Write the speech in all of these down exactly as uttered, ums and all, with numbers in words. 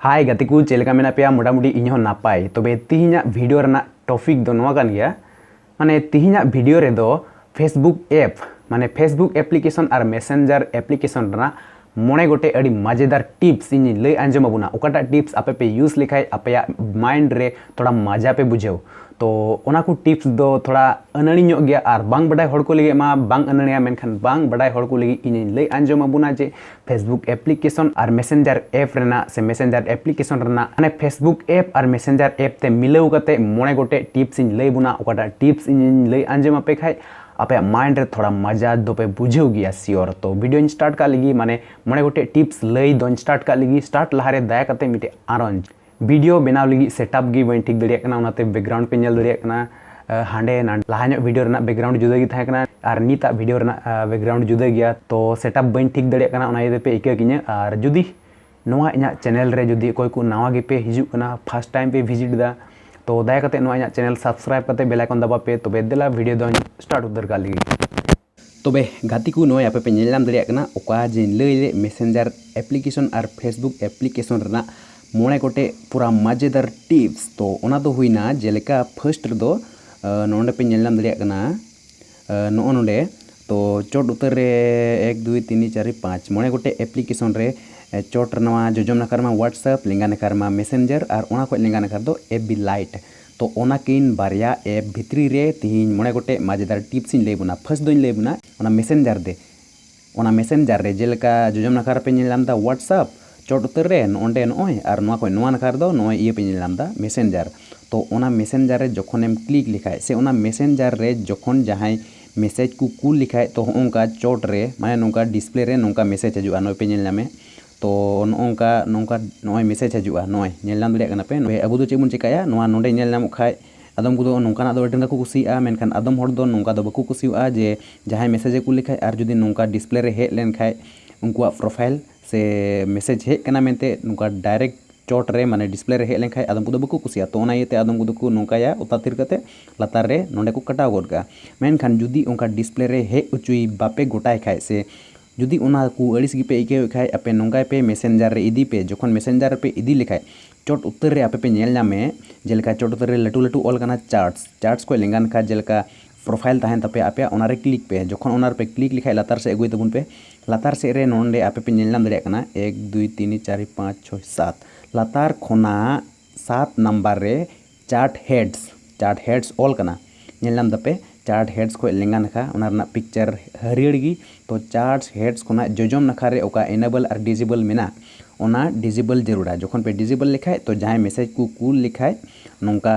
ᱦᱟᱭ ᱜᱟᱛᱮ ᱠᱚ, ᱪᱮᱫ ᱞᱮᱠᱟ ᱢᱮᱱᱟᱜ ᱯᱮᱭᱟ? ᱢᱚᱴᱟᱢᱩᱴᱤ ᱤᱧ ᱦᱚᱸ ᱱᱟᱯᱟᱭ᱾ ᱛᱚᱵᱮ ᱛᱤᱦᱤᱧᱟᱜ ᱵᱷᱤᱰᱤᱭᱳ ᱨᱮᱱᱟᱜ ᱴᱚᱯᱤᱠ ᱫᱚ ᱱᱚᱣᱟ ᱠᱟᱱ ᱜᱮᱭᱟ, ᱢᱟᱱᱮ ᱛᱤᱦᱤᱧᱟᱜ ᱵᱷᱤᱰᱤᱭᱳ ᱨᱮᱫᱚ ᱯᱷᱮᱥᱵᱩᱠ ᱮᱯ, ᱢᱟᱱᱮ ᱯᱷᱮᱥᱵᱩᱠ ᱮᱯᱞᱤᱠᱮᱥᱚᱱ ᱟᱨ ᱢᱮᱥᱮᱧᱡᱟᱨ ᱮᱯᱞᱤᱠᱮᱥᱚᱱ ᱨᱮᱱᱟᱜ ᱢᱚᱬᱮ ᱜᱚᱴᱮᱡ ᱟᱹᱰᱤ ᱢᱟᱡᱮᱫᱟᱨ ᱴᱤᱯᱥ ᱤᱧᱤᱧ ᱞᱟᱹᱭ ᱟᱸᱡᱚᱢ ᱟᱵᱚᱱᱟ, ᱚᱠᱟᱴᱟᱜ ᱴᱤᱯᱥ ᱟᱯᱮ ᱯᱮ ᱤᱭᱩᱡᱽ ᱞᱮᱠᱷᱟᱡ ᱟᱯᱮᱭᱟᱜ ᱢᱟᱭᱤᱱᱰ ᱨᱮ ᱛᱷᱚᱲᱟ ᱢᱟᱡᱟ ᱯᱮ ᱵᱩᱡᱷᱟᱹᱣ᱾ ᱛᱚ ᱚᱱᱟ ᱠᱚ ᱴᱤᱯᱥ ᱫᱚ ᱛᱷᱚᱲᱟ ᱟᱹᱱᱟᱹᱲᱤ ᱧᱚᱜ ᱜᱮᱭᱟ, ᱟᱨ ᱵᱟᱝ ᱵᱟᱰᱟᱭ ᱦᱚᱲ ᱠᱚ ᱞᱟᱹᱜᱤᱫ ᱢᱟ ᱵᱟᱝ ᱟᱹᱱᱟᱹᱲᱤᱭᱟ, ᱢᱮᱱᱠᱷᱟᱱ ᱵᱟᱝ ᱵᱟᱰᱟᱭ ᱦᱚᱲ ᱠᱚ ᱞᱟᱹᱜᱤᱫ ᱤᱧᱤᱧ ᱞᱟᱹᱭ ᱟᱸᱡᱚᱢ ᱟᱵᱚᱱᱟ ᱡᱮ ᱯᱷᱮᱥᱵᱩᱠ ᱮᱯᱞᱤᱠᱮᱥᱚᱱ ᱟᱨ ᱢᱮᱥᱮᱧᱡᱟᱨ ᱮᱯ ᱨᱮᱱᱟᱜ ᱥᱮ ᱢᱮᱥᱮᱧᱡᱟᱨ ᱮᱯᱞᱤᱠᱮᱥᱚᱱ ᱨᱮᱱᱟᱜ, ᱢᱟᱱᱮ ᱯᱷᱮᱥᱵᱩᱠ ᱮᱯ ᱟᱨ ᱢᱮᱥᱮᱧᱡᱟᱨ ᱮᱯ ᱛᱮ ᱢᱤᱞᱟᱹᱣ ᱠᱟᱛᱮ ᱢᱚᱬᱮ ᱜᱚᱴᱮᱡ ᱴᱤᱯᱥ ᱤᱧ ᱞᱟᱹᱭ ᱟᱵᱚᱱᱟ᱾ ᱚᱠᱟᱴᱟᱜ ᱴᱤᱯᱥ ᱤᱧᱤᱧ ᱞᱟᱹᱭ ᱟᱸᱡᱚᱢ ᱟᱯᱮ ᱠᱷᱟᱡ ᱟᱯᱮᱭᱟᱜ ᱢᱟᱭᱤᱱᱰ ᱨᱮ ᱛᱷᱚᱲᱟ ᱢᱟᱡᱟ ᱫᱚᱯᱮ ᱵᱩᱡᱷᱟᱹᱣ ᱜᱮᱭᱟ ᱥᱤᱭᱳᱨ᱾ ᱛᱚ ᱵᱷᱤᱰᱤᱭᱳᱧ ᱥᱴᱟᱨᱴ ᱠᱟᱜ ᱞᱟᱹᱜᱤᱫ, ᱢᱟᱱᱮ ᱢᱚᱬᱮ ᱜᱚᱴᱮᱡ ᱴᱤᱯᱥ ᱞᱟᱹᱭ ᱫᱚᱧ ᱥᱴᱟᱨᱴ ᱠᱟᱜ ᱞᱟᱹᱜᱤᱫ᱾ ᱥᱴᱟᱨᱴ ᱞᱟᱦᱟᱨᱮ ᱫᱟᱭᱟ ᱠᱟᱛᱮ ᱢᱤᱫᱴᱮᱡ ᱟᱨᱚᱧ ᱵᱷᱤᱰᱤᱭᱳ ᱵᱮᱱᱟᱣ ᱞᱟᱹᱜᱤᱫ ᱥᱮᱴᱟᱯ ᱜᱮ ᱵᱟᱹᱧ ᱴᱷᱤᱠ ᱫᱟᱲᱮᱭᱟᱜ ᱠᱟᱱᱟ, ᱚᱱᱟᱛᱮ ᱵᱮᱠᱜᱨᱟᱣᱩᱱᱰ ᱯᱮ ᱧᱮᱞ ᱫᱟᱲᱮᱭᱟᱜ ᱠᱟᱱᱟ᱾ ᱟᱸ, ᱦᱟᱸᱰᱮ ᱱᱟᱰᱮ ᱞᱟᱦᱟ ᱧᱚᱜ ᱵᱷᱤᱰᱤᱭᱳ ᱨᱮᱱᱟᱜ ᱵᱮᱠᱜᱨᱟᱣᱩᱱᱰ ᱡᱩᱫᱟᱹ ᱜᱮ ᱛᱟᱦᱮᱸ ᱠᱟᱱᱟ ᱟᱨ ᱱᱤᱛᱟᱜ ᱵᱷᱤᱰᱤᱭᱳ ᱨᱮᱱᱟᱜ, ᱟᱸ, ᱵᱮᱠᱜᱨᱟᱣᱩᱱᱰ ᱡᱩᱫᱟᱹ ᱜᱮᱭᱟ᱾ ᱛᱚ ᱥᱮᱴᱟᱯ ᱵᱟᱹᱧ ᱴᱷᱤᱠ ᱫᱟᱲᱮᱭᱟᱜ ᱠᱟᱱᱟ, ᱚᱱᱟ ᱤᱭᱟᱹᱛᱮ ᱯᱮ ᱤᱠᱟᱹ ᱠᱤᱧᱟᱹ᱾ ᱟᱨ ᱡᱩᱫᱤ ᱱᱚᱣᱟ ᱤᱧᱟᱹᱜ ᱪᱮᱱᱮᱞ ᱨᱮ ᱡᱩᱫᱤ ᱚᱠᱚᱭ ᱠᱚ ᱱᱟᱣᱟ ᱜᱮᱯᱮ ᱦᱤᱡᱩᱜ ᱠᱟᱱᱟ, ᱯᱷᱟᱥᱴ ᱴᱟᱭᱤᱢ ᱯᱮ ᱵᱷᱤᱡᱤᱴ ᱮᱫᱟ, ᱛᱚ ᱫᱟᱭᱟ ᱠᱟᱛᱮ ᱱᱚᱣᱟ ᱤᱧᱟᱹᱜ ᱪᱮᱱᱮᱞ ᱥᱟᱵᱥᱠᱨᱟᱭᱤᱵ ᱠᱟᱛᱮ ᱵᱮᱞ ᱟᱭᱠᱚᱱ ᱫᱟᱵᱟᱣ ᱯᱮ᱾ ᱛᱚᱵᱮ ᱫᱮᱞᱟ ᱵᱷᱤᱰᱤᱭᱳ ᱫᱚᱧ ᱥᱴᱟᱨᱴ ᱩᱛᱟᱹᱨ ᱠᱟᱜ ᱞᱟᱹᱜᱤᱫ᱾ ᱛᱚᱵᱮ ᱜᱟᱛᱮ ᱠᱚ, ᱱᱚᱜᱼᱚᱭ ᱟᱯᱮ ᱯᱮ ᱧᱮᱞ ᱧᱟᱢ ᱫᱟᱲᱮᱭᱟᱜ ᱠᱟᱱᱟ ᱚᱠᱟ ᱡᱮᱧ ᱞᱟᱹᱭ ᱞᱮᱫ ᱢᱮᱥᱮᱧᱡᱟᱨ ᱮᱯᱞᱤᱠᱮᱥᱚᱱ ᱟᱨ ᱯᱷᱮᱥᱵᱩᱠ ᱮᱯᱞᱤᱠᱮᱥᱚᱱ ᱨᱮᱱᱟᱜ ᱢᱚᱬᱮ ᱜᱚᱴᱮᱡ ᱯᱩᱨᱟ ᱢᱟᱡᱮᱫᱟᱨ ᱴᱤᱯᱥ᱾ ᱛᱚ ᱚᱱᱟ ᱫᱚ ᱦᱩᱭᱱᱟ ᱡᱮᱞᱮᱠᱟ ᱯᱷᱟᱨᱥᱴ ᱨᱮᱫᱚ, ᱟᱸ, ᱱᱚᱰᱮ ᱯᱮ ᱧᱮᱞ ᱧᱟᱢ ᱫᱟᱲᱮᱭᱟᱜ ᱠᱟᱱᱟ, ᱟᱸ, ᱱᱚᱜᱼᱚ ᱱᱚᱰᱮ᱾ ᱛᱚ ᱪᱚᱴ ᱩᱛᱟᱹᱨ ᱨᱮ ᱮᱠ, ᱫᱩᱭ, ᱛᱤᱱ, ᱪᱟᱨ, ᱯᱟᱸᱪ, ᱢᱚᱬᱮ ᱜᱚᱴᱮᱡ ᱮᱯᱞᱤᱠᱮᱥᱚᱱ ᱨᱮ, ᱮ, ᱪᱚᱴ ᱨᱮ ᱱᱚᱣᱟ ᱡᱚᱡᱚᱢ ᱱᱟᱠᱷᱟ ᱨᱮᱢᱟ WhatsApp, ᱞᱮᱸᱜᱟ ᱱᱟᱠᱷᱟ ᱨᱮᱢᱟ ᱢᱮᱥᱮᱧᱡᱟᱨ ᱟᱨ ᱚᱱᱟ ᱠᱷᱚᱡ ᱞᱮᱸᱜᱟ ᱱᱟᱠᱷᱟ ᱨᱮᱫᱚ ᱮᱯᱷ ᱵᱤ ᱞᱟᱭᱤᱴ᱾ ᱛᱚ ᱚᱱᱟ ᱠᱤᱱ ᱵᱟᱨᱭᱟ ᱮᱯ ᱵᱷᱤᱛᱨᱤ ᱨᱮ ᱛᱤᱦᱤᱧ ᱢᱚᱬᱮ ᱜᱚᱴᱮᱡ ᱢᱟᱡᱮᱫᱟᱨ ᱴᱤᱯᱥ ᱤᱧ ᱞᱟᱹᱭ ᱵᱚᱱᱟ᱾ ᱯᱷᱟᱨᱥᱴ ᱫᱚᱧ ᱞᱟᱹᱭ ᱵᱚᱱᱟ ᱚᱱᱟ ᱢᱮᱥᱮᱧᱡᱟᱨ ᱨᱮ᱾ ᱚᱱᱟ ᱢᱮᱥᱮᱧᱡᱟᱨ ᱨᱮ ᱡᱮᱞᱮᱠᱟ ᱡᱚᱡᱚᱢ ᱱᱟᱠᱷᱟ ᱨᱮᱯᱮ ᱧᱮᱞ ᱧᱟᱢ ᱮᱫᱟ WhatsApp, ᱪᱚᱴ ᱩᱛᱟᱹᱨ ᱨᱮ ᱱᱚᱜᱼᱚᱸᱰᱮ ᱱᱚᱜᱼᱚᱭ, ᱟᱨ ᱱᱚᱣᱟ ᱠᱷᱚᱱ ᱱᱚᱣᱟ ᱱᱟᱠᱷᱟ ᱨᱮᱫᱚ ᱱᱚᱜᱼᱚᱭ ᱤᱭᱟᱹ ᱯᱮ ᱧᱮᱞ ᱧᱟᱢ ᱮᱫᱟ, ᱢᱮᱥᱮᱧᱡᱟᱨ᱾ ᱛᱚ ᱚᱱᱟ ᱢᱮᱥᱮᱧᱡᱟᱨ ᱨᱮ ᱡᱚᱠᱷᱚᱱᱮᱢ ᱠᱞᱤᱠ ᱞᱮᱠᱷᱟᱡ ᱥᱮ ᱚᱱᱟ ᱢᱮᱥᱮᱧᱡᱟᱨ ᱨᱮ ᱡᱚᱠᱷᱚᱱ ᱡᱟᱦᱟᱸᱭ ᱢᱮᱥᱮᱡᱽ ᱠᱚ ᱠᱩᱞ ᱞᱮᱠᱷᱟᱡ, ᱛᱚ ᱦᱚᱸᱜᱼᱚ ᱱᱚᱝᱠᱟ ᱪᱚᱴ ᱨᱮ, ᱢᱟᱱᱮ ᱱᱚᱝᱠᱟ ᱰᱤᱥᱯᱞᱮ ᱨᱮ ᱱᱚᱝᱠᱟ ᱢᱮᱥᱮᱡᱽ ᱦᱤᱡᱩᱜᱼᱟ, ᱱᱚᱜᱼᱚᱭ ᱯᱮ ᱧᱮᱞ ᱧᱟᱢᱮ᱾ ᱛᱚ ᱱᱚᱜᱼᱚ ᱱᱚᱝᱠᱟ, ᱱᱚᱝᱠᱟ ᱱᱚᱜᱼᱚᱭ ᱢᱮᱥᱮᱡᱽ ᱦᱤᱡᱩᱜᱼᱟ, ᱱᱚᱜᱼᱚᱭ ᱧᱮᱞ ᱧᱟᱢ ᱫᱟᱲᱮᱭᱟᱜ ᱠᱟᱱᱟ ᱯᱮ᱾ ᱱᱚᱜᱼᱚᱭ ᱟᱵᱚ ᱫᱚ ᱪᱮᱫ ᱵᱚᱱ ᱪᱮᱠᱟᱭᱟ, ᱱᱚᱣᱟ ᱱᱚᱸᱰᱮ ᱧᱮᱞ ᱧᱟᱢᱚᱜ ᱠᱷᱟᱡ ᱟᱫᱚᱢ ᱠᱚᱫᱚ ᱱᱚᱝᱠᱟᱱᱟᱜ ᱫᱚ ᱟᱹᱰᱤ ᱨᱟᱸᱜᱟ ᱠᱚ ᱠᱩᱥᱤᱭᱟᱜᱼᱟ, ᱢᱮᱱᱠᱷᱟᱱ ᱟᱫᱚᱢ ᱦᱚᱲ ᱫᱚ ᱱᱚᱝᱠᱟ ᱫᱚ ᱵᱟᱠᱚ ᱠᱩᱥᱤᱭᱟᱜᱼᱟ ᱡᱮ ᱡᱟᱦᱟᱸᱭ ᱢᱮᱥᱮᱡᱽ ᱮ ᱠᱩᱞ ᱞᱮᱠᱷᱟᱡ ᱟᱨ ᱡᱩᱫᱤ ᱱᱚᱝᱠᱟ ᱰᱤᱥᱯᱞᱮ ᱨᱮ ᱦᱮᱡ ᱞᱮᱱᱠᱷᱟᱡ ᱩᱱᱠᱩᱣᱟᱜ ᱯᱨᱚᱯᱷᱟᱭᱤᱞ ᱥᱮ ᱢᱮᱥᱮᱡᱽ ᱦᱮᱡ ᱠᱟᱱᱟ ᱢᱮᱱᱛᱮ ᱱᱚᱝᱠᱟ ᱰᱟᱭᱨᱮᱠᱴ ᱪᱚᱴ ᱨᱮ, ᱢᱟᱱᱮ ᱰᱤᱥᱯᱞᱮ ᱨᱮ ᱦᱮᱡ ᱞᱮᱱᱠᱷᱟᱡ ᱟᱫᱚᱢ ᱠᱚᱫᱚ ᱵᱟᱠᱚ ᱠᱩᱥᱤᱭᱟᱜᱼᱟ᱾ ᱛᱚ ᱚᱱᱟ ᱤᱭᱟᱹᱛᱮ ᱟᱫᱚᱢ ᱠᱚᱫᱚ ᱠᱚ ᱱᱚᱝᱠᱟᱭᱟ, ᱚᱛᱟ ᱛᱷᱤᱨ ᱠᱟᱛᱮ ᱞᱟᱛᱟᱨ ᱨᱮ ᱱᱚᱸᱰᱮ ᱠᱚ ᱠᱟᱴᱟᱣ ᱜᱚᱫ ᱠᱟᱜᱼᱟ᱾ ᱢᱮᱱᱠᱷᱟᱱ ᱡᱩᱫᱤ ᱚᱱᱠᱟ ᱰᱤᱥᱯᱞᱮ ᱨᱮ ᱦᱮᱡ ᱦᱚᱪᱚᱭ ᱵᱟᱯᱮ ᱜᱚᱴᱟᱭ ᱠᱷᱟᱡ ᱥᱮ ᱡᱩᱫᱤ ᱚᱱᱟ ᱠᱚ ᱟᱹᱲᱤᱥ ᱜᱮᱯᱮ ᱟᱹᱭᱠᱟᱹᱣᱮᱫ ᱠᱷᱟᱡ, ᱟᱯᱮ ᱱᱚᱝᱠᱟᱭ ᱯᱮ, ᱢᱮᱥᱮᱧᱡᱟᱨ ᱨᱮ ᱤᱫᱤ ᱯᱮ᱾ ᱡᱚᱠᱷᱚᱱ ᱢᱮᱥᱮᱧᱡᱟᱨ ᱨᱮᱯᱮ ᱤᱫᱤ ᱞᱮᱠᱷᱟᱡ, ᱪᱚᱴ ᱩᱛᱟᱹᱨ ᱨᱮ ᱟᱯᱮ ᱯᱮ ᱧᱮᱞ ᱧᱟᱢᱮ, ᱡᱮᱞᱮᱠᱟ ᱪᱚᱴ ᱩᱛᱟᱹᱨ ᱨᱮ ᱞᱟᱹᱴᱩ ᱞᱟᱹᱴᱩ ᱚᱞ ᱠᱟᱱᱟ ᱪᱟᱴᱥ᱾ ᱪᱟᱴᱥ ᱠᱷᱚᱡ ᱞᱮᱸᱜᱟ ᱱᱟᱠᱷᱟ ᱡᱮᱞᱮᱠᱟ ᱯᱨᱚᱯᱷᱟᱭᱤᱞ ᱛᱟᱦᱮᱱ ᱛᱟᱯᱮᱭᱟ ᱟᱯᱮᱭᱟᱜ, ᱚᱱᱟ ᱨᱮ ᱠᱞᱤᱠ ᱯᱮ᱾ ᱡᱚᱠᱷᱚᱱ ᱚᱱᱟ ᱨᱮᱯᱮ ᱠᱞᱤᱠ ᱞᱮᱠᱷᱟᱡ, ᱞᱟᱛᱟᱨ ᱥᱮᱫ ᱟᱹᱜᱩᱭ ᱛᱟᱵᱚᱱ ᱯᱮ᱾ ᱞᱟᱛᱟᱨ ᱥᱮᱫ ᱨᱮ ᱱᱚᱰᱮ ᱟᱯᱮ ᱯᱮ ᱧᱮᱞ ᱧᱟᱢ ᱫᱟᱲᱮᱭᱟᱜ ᱠᱟᱱᱟ, ᱮᱠ, ᱫᱩᱭ, ᱛᱤᱱ, ᱪᱟᱨ, ᱯᱟᱸᱪ, ᱪᱷᱚᱭ, ᱥᱟᱛ᱾ ᱞᱟᱛᱟᱨ ᱠᱷᱚᱱᱟᱜ ᱥᱟᱛ ᱱᱟᱢᱵᱟᱨ ᱨᱮ ᱪᱟᱨᱴ ᱦᱮᱰᱥ, ᱪᱟᱨᱴ ᱦᱮᱰᱥ ᱚᱞ ᱠᱟᱱᱟ, ᱧᱮᱞ ᱧᱟᱢ ᱫᱟᱯᱮ? ᱪᱟᱨᱴ ᱦᱮᱰᱥ ᱠᱷᱚᱡ ᱞᱮᱸᱜᱟ ᱱᱟᱠᱷᱟ ᱚᱱᱟ ᱨᱮᱱᱟᱜ ᱯᱤᱠᱪᱟᱨ ᱦᱟᱹᱨᱭᱟᱹᱲ ᱜᱮ᱾ ᱛᱚ, ᱪᱟᱨᱴ ᱦᱮᱰᱥ ᱠᱷᱚᱱᱟᱜ ᱡᱚᱡᱚᱢ ᱱᱟᱠᱷᱟ ᱨᱮ ᱚᱠᱟ ᱮᱱᱮᱵᱚᱞ ᱟᱨ ᱰᱤᱥᱮᱵᱚᱞ ᱢᱮᱱᱟᱜ, ᱚᱱᱟ ᱰᱤᱥᱮᱵᱚᱞ ᱡᱟᱹᱨᱩᱲᱟ᱾ ᱡᱚᱠᱷᱚᱱ ᱯᱮ ᱰᱤᱥᱮᱵᱚᱞ ᱞᱮᱠᱷᱟᱡ, ᱛᱚ, ᱡᱟᱦᱟᱸᱭ ᱢᱮᱥᱮᱡᱽ ᱠᱚ ᱠᱩᱞ ᱞᱮᱠᱷᱟᱡ, ᱱᱚᱝᱠᱟ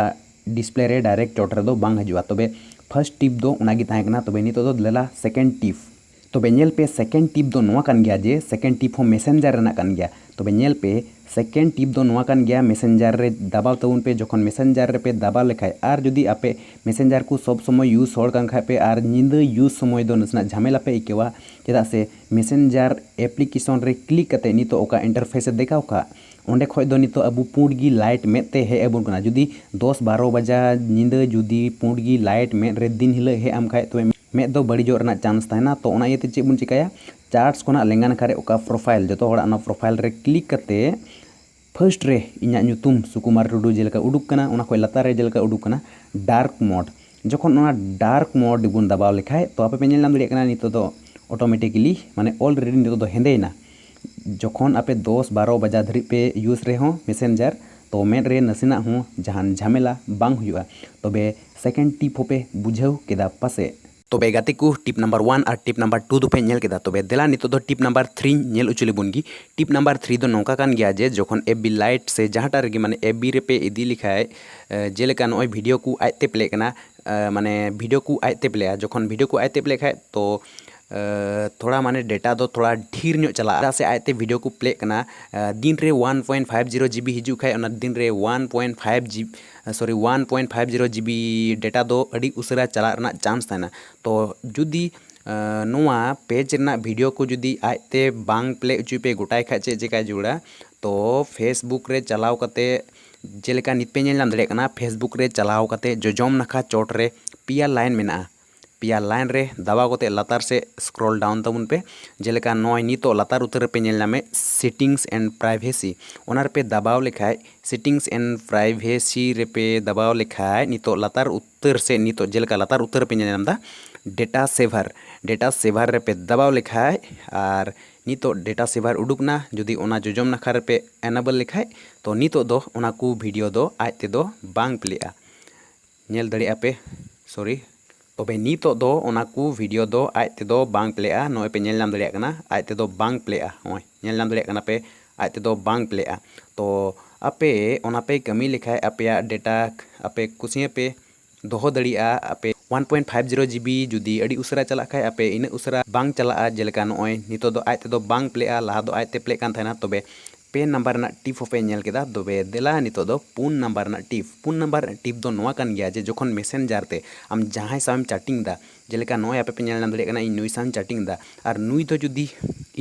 ᱰᱤᱥᱯᱞᱮ ᱨᱮ ᱰᱟᱭᱨᱮᱠᱴ ᱪᱚᱴ ᱨᱮᱫᱚ ᱵᱟᱝ ᱦᱤᱡᱩᱜᱼᱟ᱾ ᱛᱚᱵᱮ, ᱯᱷᱟᱨᱥᱴ ᱴᱤᱯ ᱫᱚ ᱚᱱᱟᱜᱮ ᱛᱟᱦᱮᱸ ᱠᱟᱱᱟ᱾ ᱛᱚᱵᱮ, ᱱᱤᱛᱚᱜ ᱫᱚ ᱫᱮᱞᱟ ᱥᱮᱠᱮᱱᱰ ᱴᱤᱯ᱾ ᱛᱚᱵᱮ ᱧᱮᱞ ᱯᱮ, ᱥᱮᱠᱮᱱᱰ ᱴᱤᱯ ᱫᱚ ᱱᱚᱣᱟ ᱠᱟᱱ ᱜᱮᱭᱟ ᱡᱮ ᱥᱮᱠᱮᱱᱰ ᱴᱤᱯ ᱦᱚᱸ ᱢᱮᱥᱮᱧᱡᱟᱨ ᱨᱮᱱᱟᱜ ᱠᱟᱱ ᱜᱮᱭᱟ᱾ ᱛᱚᱵᱮ ᱧᱮᱞ ᱯᱮ, ᱥᱮᱠᱮᱱᱰ ᱴᱤᱯ ᱫᱚ ᱱᱚᱣᱟ ᱠᱟᱱ ᱜᱮᱭᱟ, ᱢᱮᱥᱮᱧᱡᱟᱨ ᱨᱮ ᱫᱟᱵᱟᱣ ᱛᱟᱵᱚᱱ ᱯᱮ᱾ ᱡᱚᱠᱷᱚᱱ ᱢᱮᱥᱮᱧᱡᱟᱨ ᱨᱮᱯᱮ ᱫᱟᱵᱟᱣ ᱞᱮᱠᱷᱟᱡ, ᱟᱨ ᱡᱩᱫᱤ ᱟᱯᱮ ᱢᱮᱥᱮᱧᱡᱟᱨ ᱠᱚ ᱥᱚᱵ ᱥᱚᱢᱚᱭ ᱤᱭᱩᱡᱽ ᱦᱚᱲ ᱠᱟᱱ ᱠᱷᱟᱡ ᱯᱮ ᱟᱨ ᱧᱤᱫᱟᱹ ᱤᱭᱩᱡᱽ ᱥᱚᱢᱚᱭ ᱫᱚ ᱱᱟᱥᱮᱱᱟᱜ ᱡᱷᱟᱢᱮᱞᱟ ᱯᱮ ᱟᱹᱭᱠᱟᱹᱣᱟ, ᱪᱮᱫᱟᱜ ᱥᱮ ᱢᱮᱥᱮᱧᱡᱟᱨ ᱮᱯᱞᱤᱠᱮᱥᱚᱱ ᱨᱮ ᱠᱞᱤᱠ ᱠᱟᱛᱮ ᱱᱤᱛᱚᱜ ᱚᱠᱟ ᱤᱱᱴᱟᱨᱯᱷᱮᱥ ᱮ ᱫᱮᱠᱷᱟᱣ ᱠᱟᱜ, ᱚᱸᱰᱮ ᱠᱷᱚᱡ ᱫᱚ ᱱᱤᱛᱚᱜ ᱟᱵᱚ ᱯᱩᱸᱰ ᱜᱮ ᱞᱟᱭᱤᱴ ᱢᱮᱫ ᱛᱮ ᱦᱮᱡ ᱟᱵᱚᱱ ᱠᱟᱱᱟ᱾ ᱡᱩᱫᱤ ᱫᱚᱥ ᱵᱟᱨᱚ ᱵᱟᱡᱟ ᱧᱤᱫᱟᱹ ᱡᱩᱫᱤ ᱯᱩᱸᱰ ᱜᱮ ᱞᱟᱭᱤᱴ ᱢᱮᱫ ᱨᱮ ᱫᱤᱱ ᱦᱤᱞᱳᱜ ᱦᱮᱡ ᱟᱢ ᱠᱷᱟᱡ, ᱛᱚᱵᱮ ᱢᱮᱫ ᱫᱚ ᱵᱟᱹᱲᱤᱡᱚᱜ ᱨᱮᱱᱟᱜ ᱪᱟᱱᱥ ᱛᱟᱦᱮᱱᱟ᱾ ᱛᱚ, ᱚᱱᱟ ᱤᱭᱟᱹᱛᱮ ᱪᱮᱫ ᱵᱚᱱ ᱪᱤᱠᱟᱹᱭᱟ? ᱪᱟᱨᱴᱥ ᱠᱷᱚᱱᱟᱜ ᱞᱮᱸᱜᱟ ᱱᱟᱠᱷᱟ ᱨᱮ ᱚᱠᱟ ᱯᱨᱚᱯᱷᱟᱭᱤᱞ, ᱡᱚᱛᱚ ᱦᱚᱲᱟᱜ ᱚᱱᱟ ᱯᱨᱚᱯᱷᱟᱭᱤᱞ ᱨᱮ ᱠᱞᱤᱠ ᱠᱟᱛᱮ ᱯᱷᱟᱨᱥᱴ ᱨᱮ ᱤᱧᱟᱹᱜ ᱧᱩᱛᱩᱢ ᱥᱩᱠᱩᱢᱟᱨ ᱴᱩᱰᱩ ᱡᱮᱞᱮᱠᱟ ᱩᱰᱩᱠ ᱠᱟᱱᱟ, ᱚᱱᱟ ᱠᱷᱚᱡ ᱞᱟᱛᱟᱨ ᱨᱮ ᱡᱮᱞᱮᱠᱟ ᱩᱰᱩᱠ ᱠᱟᱱᱟ ᱰᱟᱨᱠ ᱢᱳᱰ᱾ ᱡᱚᱠᱷᱚᱱ ᱚᱱᱟ ᱰᱟᱨᱠ ᱢᱳᱰ ᱵᱚᱱ ᱫᱟᱵᱟᱣ ᱞᱮᱠᱷᱟᱡ, ᱛᱚ ᱟᱯᱮ ᱯᱮ ᱧᱮᱞ ᱧᱟᱢ ᱫᱟᱲᱮᱭᱟᱜ ᱠᱟᱱᱟ, ᱱᱤᱛᱚᱜ ᱫᱚ ᱚᱴᱳᱢᱮᱴᱤᱠᱞᱤ, ᱢᱟᱱᱮ, ᱚᱞᱨᱮᱰᱤ ᱱᱤᱛᱚᱜ ᱫᱚ ᱦᱮᱸᱫᱮᱭᱮᱱᱟ᱾ ᱡᱚᱠᱷᱚᱱ ᱟᱯᱮ ᱫᱚᱥ ᱵᱟᱨᱚ ᱵᱟᱡᱟ ᱫᱷᱟᱹᱨᱤᱡ ᱯᱮ ᱤᱭᱩᱡᱽ ᱨᱮᱦᱚᱸ ᱢᱮᱥᱮᱧᱡᱟᱨ, ᱛᱚ ᱢᱮᱫ ᱨᱮ ᱱᱟᱥᱮᱱᱟᱜ ᱦᱚᱸ ᱡᱟᱦᱟᱱ ᱡᱷᱟᱢᱮᱞᱟ ᱵᱟᱝ ᱦᱩᱭᱩᱜᱼᱟ᱾ ᱛᱚᱵᱮ ᱥᱮᱠᱮᱱᱰ ᱴᱤᱯ ᱦᱚᱸᱯᱮ ᱵᱩᱡᱷᱟᱹᱣ ᱠᱮᱫᱟ ᱯᱟᱥᱮᱡ? ᱛᱚᱵᱮ ᱜᱟᱛᱮ ᱠᱚ, ᱴᱤᱯ ᱱᱟᱢᱵᱟᱨ ᱚᱣᱟᱱ ᱟᱨ ᱴᱤᱯ ᱱᱟᱢᱵᱟᱨ ᱴᱩ ᱫᱚᱯᱮ ᱧᱮᱞ ᱠᱮᱫᱟ᱾ ᱛᱚᱵᱮ ᱫᱮᱞᱟ ᱱᱤᱛᱚᱜ ᱫᱚ ᱴᱤᱯ ᱱᱟᱢᱵᱟᱨ ᱛᱷᱨᱤᱧ ᱧᱮᱞ ᱦᱚᱪᱚ ᱞᱮᱵᱚᱱ ᱜᱮ᱾ ᱴᱤᱯ ᱱᱟᱢᱵᱟᱨ ᱛᱷᱨᱤ ᱫᱚ ᱱᱚᱝᱠᱟ ᱠᱟᱱ ᱜᱮᱭᱟ ᱡᱮ ᱡᱚᱠᱷᱚᱱ ᱮᱯᱷ ᱵᱤ ᱞᱟᱭᱤᱴ ᱥᱮ ᱡᱟᱦᱟᱸᱴᱟᱜ ᱨᱮᱜᱮ, ᱢᱟᱱᱮ, ᱮᱯᱷ ᱵᱤ ᱨᱮᱯᱮ ᱤᱫᱤ ᱞᱮᱠᱷᱟᱡ, ᱮ, ᱡᱮᱞᱮᱠᱟ ᱱᱚᱜᱼᱚᱭ ᱵᱷᱤᱰᱤᱭᱳ ᱠᱚ ᱟᱡᱛᱮ ᱯᱞᱮᱜ ᱠᱟᱱᱟ, ᱮ, ᱢᱟᱱᱮ, ᱵᱷᱤᱰᱤᱭᱳ ᱠᱚ ᱟᱡᱛᱮ ᱯᱞᱮᱜᱼᱟ᱾ ᱡᱚᱠᱷᱚᱱ ᱵᱷᱤᱰᱤᱭᱳ ᱠᱚ ᱟᱡᱛᱮ ᱯᱞᱮᱜ ᱠᱷᱟᱡ, ᱛᱚ, ᱮ, ᱛᱷᱚᱲᱟ, ᱢᱟᱱᱮ, ᱰᱮᱴᱟ ᱫᱚ ᱛᱷᱚᱲᱟ ᱰᱷᱮᱨ ᱧᱚᱜ ᱪᱟᱞᱟᱜᱼᱟ, ᱪᱮᱫᱟᱜ ᱥᱮ ᱟᱡᱛᱮ ᱵᱷᱤᱰᱤᱭᱳ ᱠᱚ ᱯᱞᱮᱜ ᱠᱟᱱᱟ᱾ ᱮ, ᱫᱤᱱ ᱨᱮ one point five zero G B ᱦᱤᱡᱩᱜ ᱠᱷᱟᱡ, ᱚᱱᱟ ᱫᱤᱱ ᱨᱮ one point five G sorry, one point five zero G B data ᱫᱚ ᱟᱹᱰᱤ ᱩᱥᱟᱹᱨᱟ ᱪᱟᱞᱟᱜ ᱨᱮᱱᱟᱜ ᱪᱟᱱᱥ ᱛᱟᱦᱮᱱᱟ᱾ ᱛᱚ ᱡᱩᱫᱤ, ᱟᱸ, ᱱᱚᱣᱟ ᱯᱮᱡᱽ ᱨᱮᱱᱟᱜ ᱵᱷᱤᱰᱤᱭᱳ ᱠᱚ ᱡᱩᱫᱤ ᱟᱡᱛᱮ ᱵᱟᱝ ᱯᱞᱮ ᱦᱚᱪᱚᱭ ᱯᱮ ᱜᱚᱴᱟᱭ ᱠᱷᱟᱡ, ᱪᱮᱫ ᱪᱮᱠᱟᱭ ᱡᱟᱹᱨᱩᱲᱟ? ᱛᱚ ᱯᱷᱮᱥᱵᱩᱠ ᱨᱮ ᱪᱟᱞᱟᱣ ᱠᱟᱛᱮ, ᱡᱮᱞᱮᱠᱟ ᱱᱤᱛ ᱯᱮ ᱧᱮᱞ ᱧᱟᱢ ᱫᱟᱲᱮᱭᱟᱜ ᱠᱟᱱᱟ, ᱯᱷᱮᱥᱵᱩᱠ ᱨᱮ ᱪᱟᱞᱟᱣ ᱠᱟᱛᱮ ᱡᱚᱡᱚᱢ ᱱᱟᱠᱷᱟ ᱪᱚᱴ ᱨᱮ ᱯᱮᱭᱟ ᱞᱟᱭᱤᱱ ᱢᱮᱱᱟᱜᱼᱟ᱾ ᱯᱮᱭᱟ line ᱨᱮ ᱫᱟᱵᱟᱣ ᱠᱟᱛᱮ ᱞᱟᱛᱟᱨ ᱥᱮᱫ scroll down ᱛᱟᱵᱚᱱ ᱯᱮ᱾ ᱡᱮᱞᱮᱠᱟ ᱱᱚᱜᱼᱚᱭ ᱱᱤᱛᱚᱜ ᱞᱟᱛᱟᱨ ᱩᱛᱟᱹᱨ ᱨᱮᱯᱮ ᱧᱮᱞ ᱧᱟᱢᱮᱫ settings and privacy, ᱚᱱᱟ ᱨᱮᱯᱮ ᱫᱟᱵᱟᱣ ᱞᱮᱠᱷᱟᱡ, settings and privacy ᱨᱮᱯᱮ ᱫᱟᱵᱟᱣ ᱞᱮᱠᱷᱟᱡ ᱱᱤᱛᱚᱜ ᱞᱟᱛᱟᱨ ᱩᱛᱟᱹᱨ ᱥᱮ ᱱᱤᱛᱚᱜ ᱡᱮᱞᱮᱠᱟ ᱞᱟᱛᱟᱨ ᱩᱛᱟᱹᱨ ᱨᱮᱯᱮ ᱧᱮᱞ ᱧᱟᱢ ᱮᱫᱟ data saver, data saver ᱨᱮᱯᱮ ᱫᱟᱵᱟᱣ ᱞᱮᱠᱷᱟᱡ ᱟᱨ ᱱᱤᱛᱚᱜ data saver ᱩᱰᱩᱠ ᱮᱱᱟ, ᱡᱩᱫᱤ ᱚᱱᱟ ᱡᱚᱡᱚᱢ ᱱᱟᱠᱷᱟ ᱨᱮᱯᱮ enable ᱞᱮᱠᱷᱟᱡ, ᱛᱚ ᱱᱤᱛᱚᱜ ᱫᱚ ᱚᱱᱟ ᱠᱚ video ᱫᱚ ᱟᱡ ᱛᱮᱫᱚ ᱵᱟᱝ ᱯᱞᱮᱜᱼᱟ᱾ ᱧᱮᱞ ᱫᱟᱲᱮᱭᱟᱜᱼᱟ ᱯᱮ, sorry, ᱛᱚᱵᱮ ᱱᱤᱛᱚᱜ ᱫᱚ ᱚᱱᱟ ᱠᱚ video ᱫᱚ ᱟᱡ ᱛᱮᱫᱚ ᱵᱟᱝ ᱯᱞᱮᱜᱼᱟ᱾ ᱱᱚᱜᱼᱚᱭ ᱯᱮ ᱧᱮᱞ ᱧᱟᱢ ᱫᱟᱲᱮᱭᱟᱜ ᱠᱟᱱᱟ, ᱟᱡ ᱛᱮᱫᱚ ᱵᱟᱝ ᱯᱞᱮᱜᱼᱟ᱾ ᱱᱚᱜᱼᱚᱭ ᱧᱮᱞ ᱧᱟᱢ ᱫᱟᱲᱮᱭᱟᱜ ᱠᱟᱱᱟ ᱯᱮ, ᱟᱡ ᱛᱮᱫᱚ ᱵᱟᱝ ᱯᱞᱮᱜᱼᱟ᱾ ᱛᱚ ᱟᱯᱮ ᱚᱱᱟ ᱯᱮ ᱠᱟᱹᱢᱤ ᱞᱮᱠᱷᱟᱡ ᱟᱯᱮᱭᱟᱜ data ᱟᱯᱮ ᱠᱩᱥᱤᱭᱟᱜ ᱯᱮ ᱫᱚᱦᱚ ᱫᱟᱲᱮᱭᱟᱜᱼᱟ᱾ ᱟᱯᱮ one point five zero GB ᱡᱩᱫᱤ ᱟᱹᱰᱤ ᱩᱥᱟᱹᱨᱟ ᱪᱟᱞᱟᱜ ᱠᱷᱟᱡ ᱟᱯᱮ ᱤᱱᱟᱹᱜ ᱩᱥᱟᱹᱨᱟ ᱵᱟᱝ ᱪᱟᱞᱟᱜᱼᱟ᱾ ᱡᱮᱞᱮᱠᱟ ᱱᱚᱜᱼᱚᱭ ᱱᱤᱛᱚᱜ ᱫᱚ ᱟᱡ ᱛᱮᱫᱚ ᱵᱟᱝ ᱯᱞᱮᱜᱼᱟ, ᱞᱟᱦᱟ ᱫᱚ ᱟᱡ ᱛᱮ ᱯᱞᱮᱜ ᱠᱟᱱ ᱛᱟᱦᱮᱱᱟ᱾ ᱛᱚᱵᱮ ᱯᱮ number ᱨᱮᱱᱟᱜ tip ᱦᱚᱸᱯᱮ ᱧᱮᱞ ᱠᱮᱫᱟ᱾ ᱛᱚᱵᱮ ᱫᱮᱞᱟ ᱱᱤᱛᱚᱜ ᱫᱚ ᱯᱩᱱ number ᱨᱮᱱᱟᱜ tip᱾ ᱯᱩᱱ number ᱨᱮᱱᱟᱜ tip ᱫᱚ ᱱᱚᱣᱟ ᱠᱟᱱ ᱜᱮᱭᱟ ᱡᱮ ᱡᱚᱠᱷᱚᱱ Messenger ᱛᱮ ᱟᱢ ᱡᱟᱦᱟᱸᱭ ᱥᱟᱶᱮᱢ chatting ᱫᱟ, ᱡᱮᱞᱮᱠᱟ ᱱᱚᱜᱼᱚᱭ ᱟᱯᱮ ᱯᱮ ᱧᱮᱞ ᱧᱟᱢ ᱫᱟᱲᱮᱭᱟᱜ ᱠᱟᱱᱟ ᱤᱧ ᱱᱩᱭ ᱥᱟᱶ chatting ᱫᱟ, ᱟᱨ ᱱᱩᱭ ᱫᱚ ᱡᱩᱫᱤ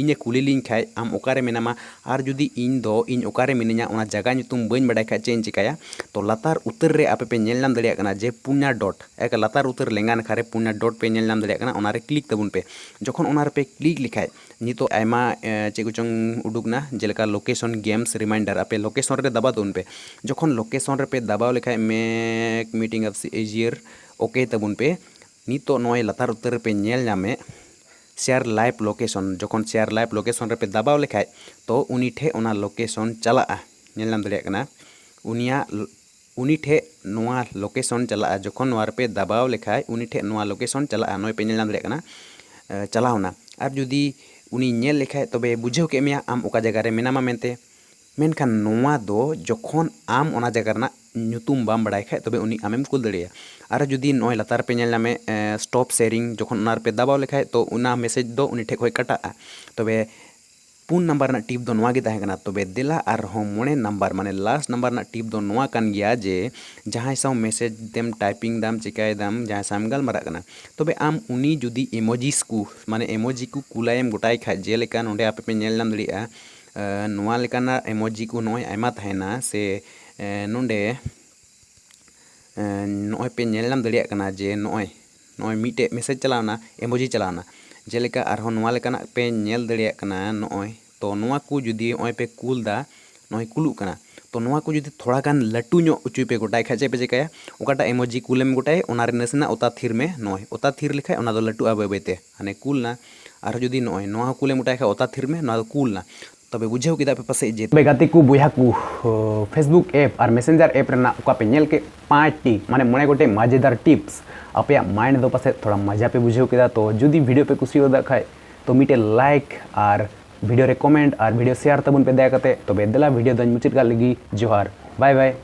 ᱤᱧᱮ ᱠᱩᱞᱤ ᱞᱤᱧ ᱠᱷᱟᱡ ᱟᱢ ᱚᱠᱟᱨᱮ ᱢᱮᱱᱟᱢᱟ, ᱟᱨ ᱡᱩᱫᱤ ᱤᱧ ᱫᱚ ᱤᱧ ᱚᱠᱟᱨᱮ ᱢᱤᱱᱟᱹᱧᱟ ᱚᱱᱟ ᱡᱟᱭᱜᱟ ᱧᱩᱛᱩᱢ ᱵᱟᱹᱧ ᱵᱟᱰᱟᱭ ᱠᱷᱟᱡ ᱪᱮᱫ ᱤᱧ ᱪᱤᱠᱟᱹᱭᱟ? ᱛᱚ ᱞᱟᱛᱟᱨ ᱩᱛᱟᱹᱨ ᱨᱮ ᱟᱯᱮ ᱯᱮ ᱧᱮᱞ ᱧᱟᱢ ᱫᱟᱲᱮᱭᱟᱜ ᱠᱟᱱᱟ ᱡᱮ ᱯᱩᱱᱭᱟ dot, ᱮᱠ ᱞᱟᱛᱟᱨ ᱩᱛᱟᱹᱨ ᱞᱮᱸᱜᱟ ᱱᱟᱠᱷᱟ ᱨᱮ ᱯᱩᱱᱭᱟ dot ᱯᱮ ᱧᱮᱞ ᱧᱟᱢ ᱫᱟᱲᱮᱭᱟᱜ ᱠᱟᱱᱟ, ᱚᱱᱟᱨᱮ click ᱛᱟᱵᱚᱱ ᱯᱮ᱾ ᱡᱚᱠᱷᱚᱱ ᱚᱱᱟ ᱨᱮᱯᱮ click ᱞᱮᱠᱷᱟᱡ ᱱᱤᱛᱚᱜ ᱟᱭᱢᱟ, ᱮ, ᱪᱮᱫ ᱠᱚᱪᱚᱝ ᱩᱰᱩᱠ ᱮᱱᱟ, ᱡᱮᱞᱮᱠᱟ location games reminder, ᱟᱯᱮ location ᱨᱮ ᱫᱟᱵᱟᱣ ᱛᱟᱵᱚᱱ ᱯᱮ᱾ ᱡᱚᱠᱷᱚᱱ location ᱨᱮᱯᱮ ᱫᱟᱵᱟᱣ ᱞᱮᱠᱷᱟᱡ make meeting up easier, OK ᱛᱟᱵᱚᱱ ᱯᱮ᱾ ᱱᱤᱛᱚᱜ ᱱᱚᱜᱼᱚᱭ ᱞᱟᱛᱟᱨ ᱩᱛᱟᱹᱨ ᱨᱮᱯᱮ ᱧᱮᱞ ᱧᱟᱢᱮᱫ share live location, ᱡᱚᱠᱷᱚᱱ share live location ᱨᱮᱯᱮ ᱫᱟᱵᱟᱣ ᱞᱮᱠᱷᱟᱡ ᱛᱚ ᱩᱱᱤ ᱴᱷᱮᱡ ᱚᱱᱟ location ᱪᱟᱞᱟᱜᱼᱟ, ᱧᱮᱞ ᱧᱟᱢ ᱫᱟᱲᱮᱭᱟᱜ ᱠᱟᱱᱟ᱾ ᱩᱱᱤᱭᱟᱜ, ᱩᱱᱤ ᱴᱷᱮᱡ ᱱᱚᱣᱟ location ᱪᱟᱞᱟᱜᱼᱟ᱾ ᱡᱚᱠᱷᱚᱱ ᱱᱚᱣᱟ ᱨᱮᱯᱮ ᱫᱟᱵᱟᱣ ᱞᱮᱠᱷᱟᱡ ᱩᱱᱤ ᱴᱷᱮᱡ ᱱᱚᱣᱟ location ᱪᱟᱞᱟᱜᱼᱟ, ᱱᱚᱜᱼᱚᱭ ᱯᱮ ᱧᱮᱞ ᱧᱟᱢ ᱫᱟᱲᱮᱭᱟᱜ ᱠᱟᱱᱟ, ᱮ, ᱪᱟᱞᱟᱣᱱᱟ᱾ ᱟᱨ ᱡᱩᱫᱤ ᱩᱱᱤ ᱧᱮᱞ ᱞᱮᱠᱷᱟᱡ ᱛᱚᱵᱮ ᱵᱩᱡᱷᱟᱹᱣ ᱠᱮᱫ ᱢᱮᱭᱟ ᱟᱢ ᱚᱠᱟ ᱡᱟᱭᱜᱟ ᱨᱮ ᱢᱮᱱᱟᱢᱟ ᱢᱮᱱᱛᱮ᱾ ᱢᱮᱱᱠᱷᱟᱱ ᱱᱚᱣᱟ ᱫᱚ ᱡᱚᱠᱷᱚᱱ ᱟᱢ ᱚᱱᱟ ᱡᱟᱭᱜᱟ ᱨᱮᱱᱟᱜ ᱧᱩᱛᱩᱢ ᱵᱟᱢ ᱵᱟᱲᱟᱭ ᱠᱷᱟᱡ ᱛᱚᱵᱮ ᱩᱱᱤ ᱟᱢᱮᱢ ᱠᱩᱞ ᱫᱟᱲᱮᱭᱟᱭᱟ᱾ ᱟᱨ ᱡᱩᱫᱤ ᱱᱚᱜᱼᱚᱭ ᱞᱟᱛᱟᱨ ᱨᱮᱯᱮ ᱧᱮᱞ ᱧᱟᱢᱮ, ᱮ, stop sharing, ᱡᱚᱠᱷᱚᱱ ᱚᱱᱟ ᱨᱮᱯᱮ ᱫᱟᱵᱟᱣ ᱞᱮᱠᱷᱟᱡ ᱛᱚ ᱚᱱᱟ message ᱫᱚ ᱩᱱᱤ ᱴᱷᱮᱡ ᱠᱷᱚᱡ ᱠᱟᱴᱟᱜᱼᱟ᱾ ᱛᱚᱵᱮ ᱯᱩᱱ number ᱨᱮᱱᱟᱜ tip ᱫᱚ ᱱᱚᱣᱟ ᱜᱮ ᱛᱟᱦᱮᱸ ᱠᱟᱱᱟ᱾ ᱛᱚᱵᱮ ᱫᱮᱞᱟ ᱟᱨᱦᱚᱸ ᱢᱚᱬᱮ number, ᱢᱟᱱᱮ last number ᱨᱮᱱᱟᱜ tip ᱫᱚ ᱱᱚᱣᱟ ᱠᱟᱱ ᱜᱮᱭᱟ ᱡᱮ ᱡᱟᱦᱟᱸᱭ ᱥᱟᱶ message ᱛᱮᱢ typing ᱫᱟᱢ, ᱪᱤᱠᱟᱹᱭ ᱫᱟᱢ, ᱡᱟᱦᱟᱸᱭ ᱥᱟᱶ ᱮᱢ ᱜᱟᱞᱢᱟᱨᱟᱜ ᱠᱟᱱᱟ, ᱛᱚᱵᱮ ᱟᱢ ᱩᱱᱤ ᱡᱩᱫᱤ emojis ᱠᱚ, ᱢᱟᱱᱮ emoji ᱠᱚ ᱠᱩᱞᱟᱭᱮᱢ ᱜᱚᱴᱟᱭ ᱠᱷᱟᱡ, ᱡᱮᱞᱮᱠᱟ ᱱᱚᱰᱮ ᱟᱯᱮ ᱯᱮ ᱧᱮᱞ ᱧᱟᱢ ᱫᱟᱲᱮᱭᱟᱜᱼᱟ, ᱮ, ᱱᱚᱣᱟ ᱞᱮᱠᱟᱱᱟᱜ emoji ᱠᱚ ᱱᱚᱜᱼᱚᱭ ᱟᱭᱢᱟ ᱛᱟᱦᱮᱱᱟ, ᱥᱮ, ᱮ, ᱱᱚᱰᱮ, ᱮ, ᱱᱚᱜᱼᱚᱭ ᱯᱮ ᱧᱮᱞ ᱧᱟᱢ ᱫᱟᱲᱮᱭᱟᱜ ᱠᱟᱱᱟ ᱡᱮ ᱱᱚᱜᱼᱚᱭ ᱱᱚᱜᱼᱚᱭ ᱢᱤᱫᱴᱮᱡ ᱢᱮᱥᱮᱡᱽ ᱪᱟᱞᱟᱣᱱᱟ, ᱮᱢᱳᱡᱤ ᱪᱟᱞᱟᱣᱱᱟ᱾ ᱡᱮᱞᱮᱠᱟ ᱟᱨᱦᱚᱸ ᱱᱚᱣᱟ ᱞᱮᱠᱟᱱᱟᱜ ᱯᱮ ᱧᱮᱞ ᱫᱟᱲᱮᱭᱟᱜ ᱠᱟᱱᱟ᱾ ᱱᱚᱜᱼᱚᱭ ᱛᱚ ᱱᱚᱣᱟ ᱠᱚ ᱡᱩᱫᱤ ᱱᱚᱜᱼᱚᱭ ᱯᱮ ᱠᱩᱞ ᱫᱟ, ᱱᱚᱜᱼᱚᱭ ᱠᱩᱞᱩᱜ ᱠᱟᱱᱟ, ᱛᱚ ᱱᱚᱣᱟ ᱠᱚ ᱡᱩᱫᱤ ᱛᱷᱚᱲᱟ ᱜᱟᱱ ᱞᱟᱹᱴᱩ ᱧᱚᱜ ᱦᱚᱪᱚᱭ ᱯᱮ ᱜᱚᱴᱟᱭ ᱠᱷᱟᱡ ᱪᱮᱫ ᱯᱮ ᱪᱮᱠᱟᱭᱟ? ᱚᱠᱟᱴᱟᱜ ᱮᱢᱳᱡᱤ ᱠᱩᱞᱮᱢ ᱜᱚᱴᱟᱭ, ᱚᱱᱟ ᱨᱮ ᱱᱟᱥᱮᱱᱟᱜ ᱚᱛᱟ ᱛᱷᱤᱨ ᱢᱮ᱾ ᱱᱚᱜᱼᱚᱭ ᱚᱛᱟ ᱛᱷᱤᱨ ᱞᱮᱠᱷᱟᱡ ᱚᱱᱟ ᱫᱚ ᱞᱟᱹᱴᱩᱜᱼᱟ ᱵᱟᱹᱭ ᱵᱟᱹᱭ ᱛᱮ, ᱦᱟᱱᱮ ᱠᱩᱞ ᱱᱟ᱾ ᱟᱨᱦᱚᱸ ᱡᱩᱫᱤ ᱱᱚᱜᱼᱚᱭ ᱱᱚᱣᱟ ᱦᱚᱸ ᱠᱩᱞᱮᱢ ᱜᱚᱴᱟᱭ ᱠᱷᱟᱡ ᱚᱛᱟ ᱛᱷᱤᱨ ᱢᱮ, ᱱᱚᱣᱟ ᱫᱚ ᱠᱩᱞ ᱱᱟ᱾ ᱛᱚᱵᱮ ᱵᱩᱡᱷᱟᱹᱣ ᱠᱮᱫᱟ ᱯᱮ ᱯᱟᱥᱮᱡ ᱡᱮ ᱛᱚᱵᱮ ᱜᱟᱛᱮ ᱠᱚ, ᱵᱚᱭᱦᱟ ᱠᱚ, Facebook ᱮᱯ ᱟᱨ ᱢᱮᱥᱮᱧᱡᱟᱨ ᱮᱯ ᱨᱮᱱᱟᱜ ᱚᱠᱟ ᱯᱮ ᱧᱮᱞ ᱠᱮᱫ ᱯᱟᱸᱪᱴᱤ, ᱢᱟᱱᱮ ᱢᱚᱬᱮ ᱜᱚᱴᱮᱡ ᱢᱟᱡᱮᱫᱟᱨ ᱴᱤᱯᱥ, ᱟᱯᱮᱭᱟᱜ ᱢᱟᱭᱤᱱᱰ ᱫᱚ ᱯᱟᱥᱮᱡ ᱛᱷᱚᱲᱟ ᱢᱟᱡᱟ ᱯᱮ ᱵᱩᱡᱷᱟᱹᱣ ᱠᱮᱫᱟ᱾ ᱛᱚ ᱡᱩᱫᱤ ᱵᱷᱤᱰᱤᱭᱳ ᱯᱮ ᱠᱩᱥᱤᱭᱟᱫᱟ ᱠᱷᱟᱡ, ᱛᱚ ᱢᱤᱫᱴᱮᱡ ᱞᱟᱭᱤᱠ ᱟᱨ ᱵᱷᱤᱰᱤᱭᱳ ᱨᱮ ᱠᱚᱢᱮᱱᱴ ᱟᱨ ᱵᱷᱤᱰᱤᱭᱳ ᱥᱮᱭᱟᱨ ᱛᱟᱵᱚᱱ ᱯᱮ ᱫᱟᱭᱟ ᱠᱟᱛᱮ᱾ ᱛᱚᱵᱮ ᱫᱮᱞᱟ ᱵᱷᱤᱰᱤᱭᱳ ᱫᱚᱧ ᱢᱩᱪᱟᱹᱫ ᱠᱟᱜ ᱞᱟᱹᱜᱤᱫ᱾ ᱡᱚᱦᱟᱨ, ᱵᱟᱭ ᱵᱟᱭ᱾